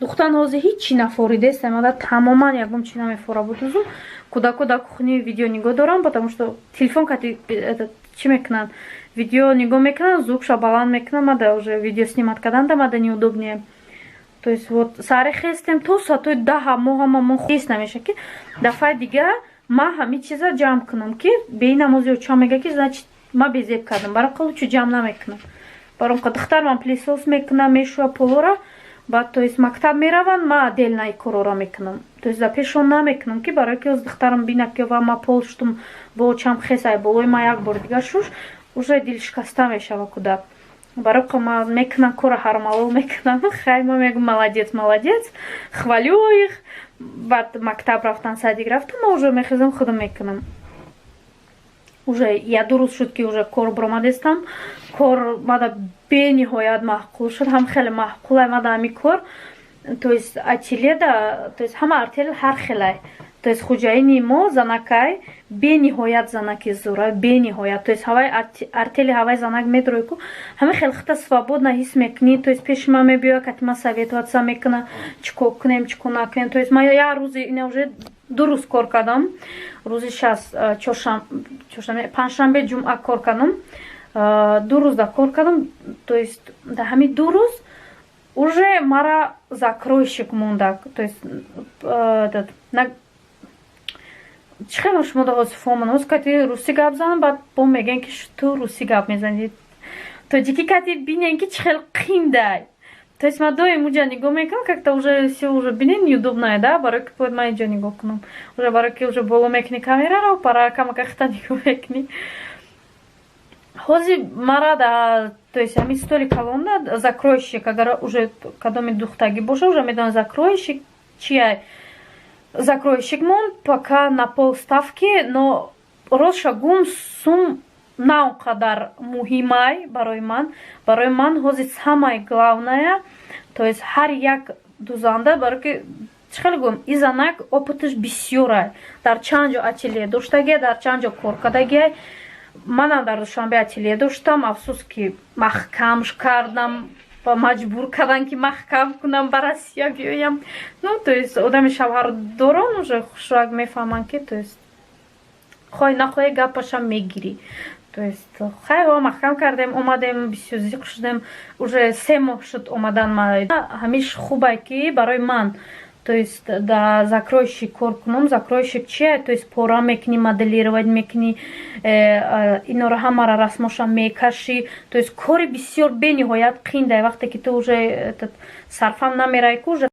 Духтан ҳозир ҳичи нафоридест, мада тамоман ягон чи намефора будузу. Кӯдако дар кухни видео нигоҳ дорам, потому что телефон кати чӣ мекунанд, видео нигоҳ мекунанд, звукша баланд мекунанд. Мада уже видео снимать карданда мада неудобнее. То есть вот сари хестем то соатои 10-а мо ҳама мо хес намеша, ки дафъаи дига ма ҳами чиза ҷамъ кунам, ки беи намози оча мега, ки значит ма безеб кардам. Барои лучше ҷамъ намекунам. Баром духтар ман пылесос мекунам, мешӯя полора, баъд, то есть, мактаб мераванд, ма отдельно корора мекунам, то есть за пешон намекунам, ки барои ки оз духтарам бина, ки ва ма пол шутум, бо очам хесай болои ма як бор дига шуш, уже дилшикаста мешава кӯдак. Барои ма мекунам кора, ҳармалол мекунам. Хай, ма мегӯм: «Молодец, молодец», хвалю их. Баъд мактаб рафтан, садик рафтан, ма уже мехезам, худам мекунам. Уже я 2 рӯз шуд, ки уже кор биромадестам. Кор мада бениҳоят маъқул шуд, ҳам хеле маъқулай мада ҳами кор. То есть ательеда, то есть ҳама артел ҳар хелай. То есть хуҷаини мо занакай, бениҳоят занаки зура, бениҳоят. То есть ҳавай артели, ҳавай занак медрои ку, ҳама хел хита свободно ҳис мекунӣ. То есть пеши ман мебиёя, кати ман советоваться мекуна, чӣ кор кунем, чӣ кор накунем. То есть ман як рӯзи ина уже 2 рӯз кор кардам, рӯзи шас, чоршанбе, панҷшанбе, ҷумъа кор кардам, 2 рӯз да кор кардам. То есть да ҳами 2 рӯз уже мара закройщик мондак. То есть чӣ хело шумо да ҳозир фоман, ҳоз кати русӣ гап занам, баъд бо мегӯян, ки ту русӣ гап мезанӣ, тоҷикӣ кати бинен, ки чӣ хел қиндай. То есть ман доим уҷа нигоҳ мекунам, как-то уже все уже бинен неудобное, да, барои ки бояд ман инҷо нигоҳ кунам уже, барои ки уже боло мекунӣ камераро, пара камака хита нигоҳ мекунӣ. Ҳозир мара да, то есть ҳамин столи калонда закройщик, агар уже кадоми духтагӣ боша, уже медонад закройщик чия. Закройщик монд пока на полставки, но ростша гум, сум на он қадар муҳимай барои ман. Барои ман ҳозир самое главное, то есть ҳар як дузанда, барои ки чӣ хеле гӯям, и занак опыташ бисёрай, дар чанд ҷо ателье доштагия, дар чанд ҷо кор кардагия. Манам дар Душанбе ателье доштам, афсӯс, ки маҳкамш кардам ва маҷбур кардам, ки маҳкам кунам, ба Россия биёям. Ну, то есть одами шавҳардорон уже хушрак мефаҳманд, ки то есть хоҳӣ нахоҳӣ гапашам мегирӣ. То есть хайро маҳкам кардем, омадем, бисёр зиқ шудем. Уже 3 моҳ шуд омадан. Ма ҳамиш хубай, ки барои ман, то есть да закройщик кор кунам. Закройщик чия? То есть пора мекунӣ, моделировать мекунӣ, инора ҳамара расмоша мекашӣ. То есть кори бисёр бениҳоят қиндай, вақте ки ту уже сарфам намерай ку уже.